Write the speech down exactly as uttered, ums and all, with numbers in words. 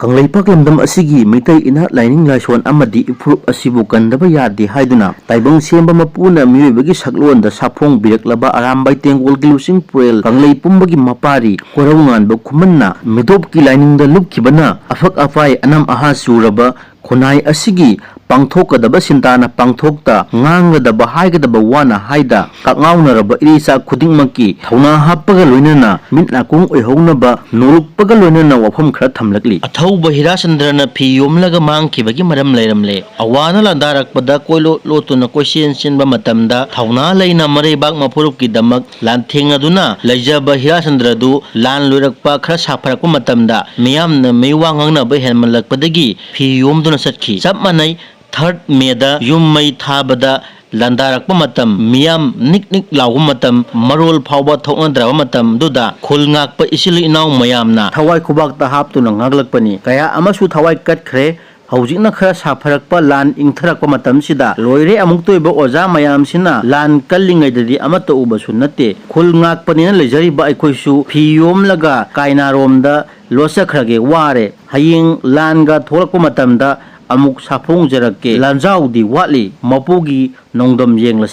ꯀꯪꯂꯩꯄꯥꯛ ꯂꯝꯗꯝ ꯑꯁꯤꯒꯤ ꯃꯤꯇꯩ ꯏꯅꯥꯠ, ꯂꯥꯏꯅꯤꯡ ꯂꯥꯏꯁꯣꯟ ꯑꯃꯗꯤ ꯏꯐꯨꯔꯨꯞ ꯑꯁꯤꯕꯨ ꯀꯟꯗꯕ ꯌꯥꯗꯦ ꯍꯥꯏꯗꯨꯅ ꯇꯥꯏꯕꯪ ꯁꯦꯝꯕ ꯃꯄꯨꯅ ꯃꯤꯑꯣꯏꯕꯒꯤ ꯁꯛꯂꯣꯟꯗ ꯁꯥꯐꯣꯡꯕꯤꯔꯛꯂꯕ ꯑꯔꯥꯝꯕꯥꯏ ꯇꯦꯡꯒꯣꯜꯒꯤ ꯂꯨꯆꯤꯡ ꯄꯨꯔꯦꯜ ꯀꯪꯂꯩ ꯄꯨꯝꯕꯒꯤ ꯃꯄꯥꯔꯤ ꯀꯣꯔꯧ ꯉꯥꯟꯕ ꯈꯨꯃꯟꯅ ꯃꯤꯇꯣꯞꯀꯤ ꯂꯥꯏꯅꯤꯡꯗ ꯂꯨꯞꯈꯤꯕꯅ ꯑꯐꯛ ꯑꯐꯥꯏ ꯑꯅꯝ ꯑꯍꯥ ꯆꯨꯔꯕ ꯈꯨꯟꯅꯥꯏ ꯑꯁꯤꯒꯤ ꯄꯥꯡꯊꯣꯛꯀꯗꯕ ꯁꯤꯟꯇꯥꯅ ꯄꯥꯡꯊꯣꯛꯇ, ꯉꯥꯡꯒꯗꯕ ꯍꯥꯏꯒꯗꯕ ꯋꯥꯅ ꯍꯥꯏꯗ, ꯀꯛꯉꯥꯎꯅꯔꯕ ꯏꯔꯩꯆꯥ ꯈꯨꯗꯤꯡꯃꯛꯀꯤ ꯊꯧꯅꯥ ꯍꯥꯞꯄꯒ ꯂꯣꯏꯅꯅ ꯃꯤꯠ ꯅꯥꯀꯣꯡ ꯑꯣꯏꯍꯧꯅꯕ ꯅꯣꯂꯨꯛꯄꯒ ꯂꯣꯏꯅꯅ ꯋꯥꯐꯝ ꯈꯔ ꯊꯝꯂꯛꯂꯤ꯫ ꯑꯊꯧꯕ ꯍꯤꯔꯥꯆꯟꯗ꯭ꯔꯅ ꯐꯤ ꯌꯣꯝꯂꯒ ꯃꯥꯡꯈꯤꯕꯒꯤ ꯃꯔꯝ ꯂꯩꯔꯝꯂꯦ꯫ ꯑꯋꯥꯅ ꯂꯥꯟꯗꯥꯔꯛꯄꯗ ꯀꯣꯏꯂꯣꯠ ꯂꯣꯠꯇꯨꯅ ꯀꯣꯏꯆꯦꯟ ꯆꯦꯟꯕ ꯃꯇꯝꯗ ꯊꯧꯅꯥ ꯂꯩꯅ ꯃꯔꯩꯕꯥꯛ ꯃꯄꯨꯔꯨꯞꯀꯤꯗꯃꯛ ꯂꯥꯟꯊꯦꯡꯅꯗꯨꯅ ꯂꯩꯖꯕ ꯍꯤꯔꯥꯆꯟꯗ꯭ꯔꯗꯨ ꯂꯥꯟ ꯂꯣꯏꯔꯛꯄ ꯈꯔ ꯁꯥꯐꯔꯛꯄ ꯃꯇꯝꯗ ꯃꯤꯌꯥꯝꯅ ꯃꯤꯋꯥ ꯉꯥꯡꯅꯕ ꯍꯦꯟꯃꯜꯂꯛꯄꯗꯒꯤ ꯐꯤ ꯌꯣꯝꯗꯨꯅ ꯆꯠꯈꯤ꯫ ꯆꯞ ꯃꯥꯟꯅꯩ꯫ Third Mayꯗ ꯌꯨꯝ ꯃꯩ ꯊꯥꯕꯗ ꯂꯥꯟꯗꯥꯔꯛꯄ ꯃꯇꯝ, ꯃꯤꯌꯥꯝ ꯅꯤꯛ ꯅꯤꯛ ꯂꯥꯎꯕ ꯃꯇꯝ, ꯃꯔꯣꯜ ꯐꯥꯎꯕ ꯊꯣꯛꯅꯗ꯭ꯔꯕ ꯃꯇꯝꯗꯨꯗ ꯈꯨꯜ ꯉꯥꯛꯄ ꯏꯆꯤꯜ ꯏꯅꯥꯎ ꯃꯌꯥꯝꯅ ꯊꯋꯥꯏ ꯈꯨꯕꯥꯛꯇ ꯍꯥꯞꯇꯨꯅ ꯉꯥꯛꯂꯛꯄꯅꯤ꯫ ꯀꯌꯥ ꯑꯃꯁꯨ ꯊꯋꯥꯏ ꯀꯠꯈ꯭ꯔꯦ꯫ ꯍꯧꯖꯤꯛꯅ ꯈꯔ ꯁꯥꯐꯔꯛꯄ, ꯂꯥꯟ ꯏꯪꯊꯔꯛꯄ ꯃꯇꯝꯁꯤꯗ ꯂꯣꯏꯔꯦ ꯑꯃꯨꯛꯇ ꯑꯣꯏꯕ ꯑꯣꯖꯥ ꯃꯌꯥꯝꯁꯤꯅ ꯂꯥꯟ ꯀꯜꯂꯤꯉꯩꯗꯗꯤ ꯑꯃꯠꯇ ꯎꯕꯁꯨ ꯅꯠꯇꯦ꯫ ꯈꯨꯜ ꯉꯥꯛꯄꯅꯦꯅ ꯂꯩꯖꯔꯤꯕ ꯑꯩꯈꯣꯏꯁꯨ ꯐꯤ ꯌꯣꯝꯂꯒ ꯀꯥꯏꯅꯥꯔꯣꯝꯗ ꯂꯣꯠꯆꯈ꯭ꯔꯒꯦ, ꯋꯥꯔꯦ꯫ ꯍꯌꯦꯡ ꯂꯥꯟꯒ ꯊꯣꯛꯂꯛꯄ ꯃꯇꯝꯗ ꯑꯃꯨꯛ ꯁꯥꯐꯣꯡꯖꯔꯛꯀꯦ꯫ ꯂꯥꯟꯖꯥꯎꯗꯤ ꯋꯥꯠꯂꯤ꯫ ꯃꯄꯨꯒꯤ ꯅꯣꯡꯗꯝ ꯌꯦꯡꯂꯁꯤ꯫